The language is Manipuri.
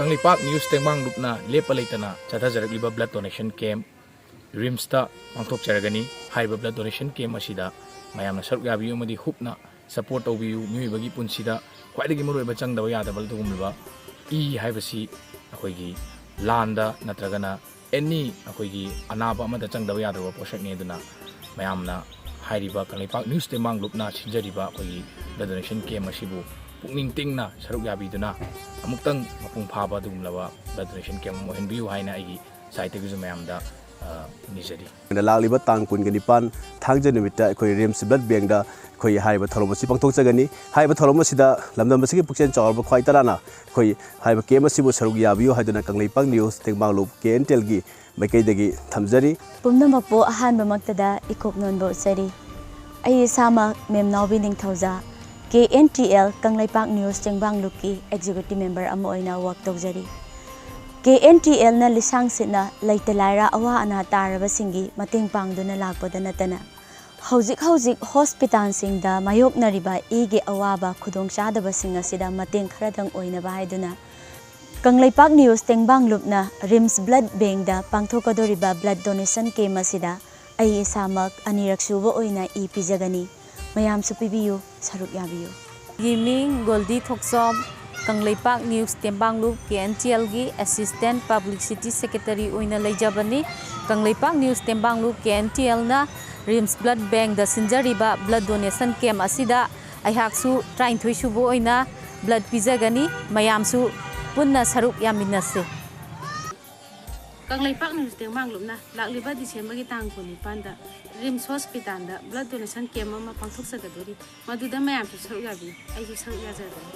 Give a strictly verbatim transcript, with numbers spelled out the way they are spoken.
ꯀꯪꯂꯩꯄꯥꯛ ꯅ꯭ꯌꯨꯁ ꯇꯦꯡꯕꯥꯡ ꯂꯨꯞꯅ ꯂꯦꯞꯄ ꯂꯩꯇꯅ ꯆꯠꯊꯖꯔꯛꯂꯤꯕ blood donation camp ꯔꯤꯝꯁꯇ ꯄꯥꯡꯊꯣꯛꯆꯔꯒꯅꯤ꯫ ꯍꯥꯏꯔꯤꯕ blood donation camp ꯑꯁꯤꯗ ꯃꯌꯥꯝꯅ ꯁꯔꯨꯛ ꯌꯥꯕꯤꯌꯨ ꯑꯃꯗꯤ ꯍꯨꯞꯅ support ꯇꯧꯕꯤꯌꯨ꯫ ꯃꯤꯑꯣꯏꯕꯒꯤ ꯄꯨꯟꯁꯤꯗ ꯈ꯭ꯋꯥꯏꯗꯒꯤ ꯃꯔꯨꯑꯣꯏꯕ ꯆꯪꯗꯕ ꯌꯥꯗꯕ ꯑꯗꯨꯒꯨꯝꯂꯕ ꯏ ꯍꯥꯏꯕꯁꯤ ꯑꯩꯈꯣꯏꯒꯤ ꯂꯥꯟꯗ ꯅꯠꯇ꯭ꯔꯒꯅ any ꯑꯩꯈꯣꯏꯒꯤ ꯑꯅꯥꯕ ꯑꯃꯗ ꯆꯪꯗꯕ ꯌꯥꯗ꯭ꯔꯕ ꯄꯣꯠꯁꯛꯅꯤ꯫ ꯑꯗꯨꯅ ꯃꯌꯥꯝꯅ ꯍꯥꯏꯔꯤꯕ ꯀꯪꯂꯩꯄꯥꯛ ꯅ꯭ꯌꯨꯁ ꯇꯦꯡꯕꯥꯡ ꯂꯨꯞꯅ ꯁꯤꯟꯖꯔꯤꯕ ꯑꯩꯈꯣꯏꯒꯤ blood donation camp ꯑꯁꯤꯕꯨ ꯄꯨꯛꯅꯤꯡ ꯇꯤꯡꯅ ꯁꯔꯨꯛ ꯌꯥꯕꯤꯗꯨꯅ ꯑꯃꯨꯛꯇꯪ ꯃꯄꯨꯡ ꯐꯥꯕ ꯑꯗꯨꯒꯨꯝꯂꯕ blood donation camp ꯑꯃ ꯑꯣꯏꯍꯟꯕꯤꯌꯨ ꯍꯥꯏꯅ ꯑꯩꯒꯤ ꯁꯥꯏꯠꯇꯒꯤꯁꯨ ꯃꯌꯥꯝꯗ, ꯑ, ꯅꯤꯖꯔꯤ꯫ ꯂꯥꯛꯂꯤꯕ ꯇꯥꯡ ꯀꯨꯟꯒ ꯅꯤꯄꯥꯟ ꯊꯥꯡꯖ ꯅꯨꯃꯤꯠꯇ ꯑꯩꯈꯣꯏ ꯔꯤꯝꯁ blood bankꯗ ꯑꯩꯈꯣꯏ ꯍꯥꯏꯔꯤꯕ ꯊꯧꯔꯝ ꯑꯁꯤ ꯄꯥꯡꯊꯣꯛꯆꯒꯅꯤ꯫ ꯍꯥꯏꯔꯤꯕ ꯊꯧꯔꯝ ꯑꯁꯤꯗ ꯂꯝꯗꯝ ꯑꯁꯤꯒꯤ ꯄꯨꯛꯆꯦꯜ ꯆꯥꯎꯔꯕ ꯈ꯭ꯋꯥꯏ ꯇꯔꯥꯅ ꯑꯩꯈꯣꯏ ꯍꯥꯏꯔꯤꯕ camp ꯑꯁꯤꯕꯨ ꯁꯔꯨꯛ ꯌꯥꯕꯤꯌꯨ ꯍꯥꯏꯗꯨꯅ Kangleipak news Tengbanglup K N T ꯑꯦꯜꯒꯤ ꯃꯥꯏꯀꯩꯗꯒꯤ ꯊꯝꯖꯔꯤ꯫ ꯄꯨꯝꯅꯃꯛꯄꯨ ꯑꯍꯥꯟꯕꯃꯛꯇꯗ ꯏꯀꯣꯛ ꯅꯣꯟꯕ ꯎꯠꯆꯔꯤ꯫ ꯑꯩ ꯏꯁꯥꯃꯛ Mem Naobi Ningthouja, K N T L Kangleipak news ꯇꯦꯡꯕꯥꯡꯂꯨꯞꯀꯤ executive member ꯑꯃ ꯑꯣꯏꯅ work ꯇꯧꯖꯔꯤ꯫ ꯀꯦ ꯑꯦꯟ ꯇꯤ ꯑꯦꯜꯅ ꯂꯤꯁꯥꯡ ꯁꯤꯠꯅ ꯂꯩꯇ ꯂꯥꯏꯔ ꯑꯋꯥ ꯑꯅꯥ ꯇꯥꯔꯕꯁꯤꯡꯒꯤ ꯃꯇꯦꯡ ꯄꯥꯡꯗꯨꯅ ꯂꯥꯛꯄꯗ ꯅꯠꯇꯅ, ꯍꯧꯖꯤꯛ ꯍꯧꯖꯤꯛ ꯍꯣꯁꯄꯤꯇꯥꯜꯁꯤꯡꯗ ꯃꯥꯌꯣꯛꯅꯔꯤꯕ ꯏꯒꯤ ꯑꯋꯥꯕ ꯈꯨꯗꯣꯡꯆꯥꯗꯕꯁꯤꯡ ꯑꯁꯤꯗ ꯃꯇꯦꯡ ꯈꯔꯗꯪ ꯑꯣꯏꯅꯕ ꯍꯥꯏꯗꯨꯅ, ꯀꯪꯂꯩꯄꯥꯛ ꯅ꯭ꯌꯨꯁ ꯇꯦꯡꯕꯥꯡꯂꯨꯞꯅ ꯔꯤꯝꯁ blood bankꯗ ꯄꯥꯡꯊꯣꯛꯀꯗꯧꯔꯤꯕ blood donation camp ꯑꯁꯤꯗ ꯑꯩ ꯏꯁꯥꯃꯛ ꯑꯅꯤꯔꯛ ꯁꯨꯕ ꯑꯣꯏꯅ ꯏ ꯄꯤꯖꯒꯅꯤ꯫ ꯃꯌꯥꯝꯁꯨ ꯄꯤꯕꯤꯌꯨ, ꯁꯔꯨꯛ ꯌꯥꯕꯤꯌꯨ꯫ ꯑꯩꯒꯤ ꯃꯤꯡ Goldy Thokchom, Kangleipak news Tengbanglup K N T ꯑꯦꯜꯒꯤ assistant publicity secretary ꯑꯣꯏꯅ ꯂꯩꯖꯕꯅꯤ꯫ Kangleipak news Tengbanglup K N T ꯑꯦꯜꯅ ꯔꯤꯝꯁ blood bankꯗ ꯁꯤꯟꯖꯔꯤꯕ blood donation camp ꯑꯁꯤꯗ ꯑꯩꯍꯥꯛꯁꯨ ꯇꯔꯥꯅꯤꯊꯣꯏ ꯁꯨꯕ ꯑꯣꯏꯅ blood ꯄꯤꯖꯒꯅꯤ꯫ ꯃꯌꯥꯝꯁꯨ ꯄꯨꯟꯅ ꯁꯔꯨꯛ ꯌꯥꯃꯤꯟꯅꯁꯤ꯫ ꯀꯪꯂꯩꯄꯥꯛ ꯅ꯭ꯌꯨꯁ ꯇꯦꯡꯕꯥꯡꯂꯨꯞꯅ ꯂꯥꯛꯂꯤꯕ ꯗꯤꯁꯦꯝꯕꯔꯒꯤ ꯇꯥꯡ ꯀꯨꯟꯅꯤꯄꯥꯟꯗ ꯔꯤꯝꯁ ꯍꯣꯁꯄꯤꯇꯥꯜꯗ blood donation camp ꯑꯃ ꯄꯥꯡꯊꯣꯛꯆꯒꯗꯧꯔꯤ꯫ ꯃꯗꯨꯗ ꯃꯌꯥꯝꯁꯨ ꯁꯔꯨꯛ ꯌꯥꯕꯤꯌꯨ꯫ ꯑꯩꯁꯨ ꯁꯔꯨꯛ ꯌꯥꯖꯒꯅꯤ꯫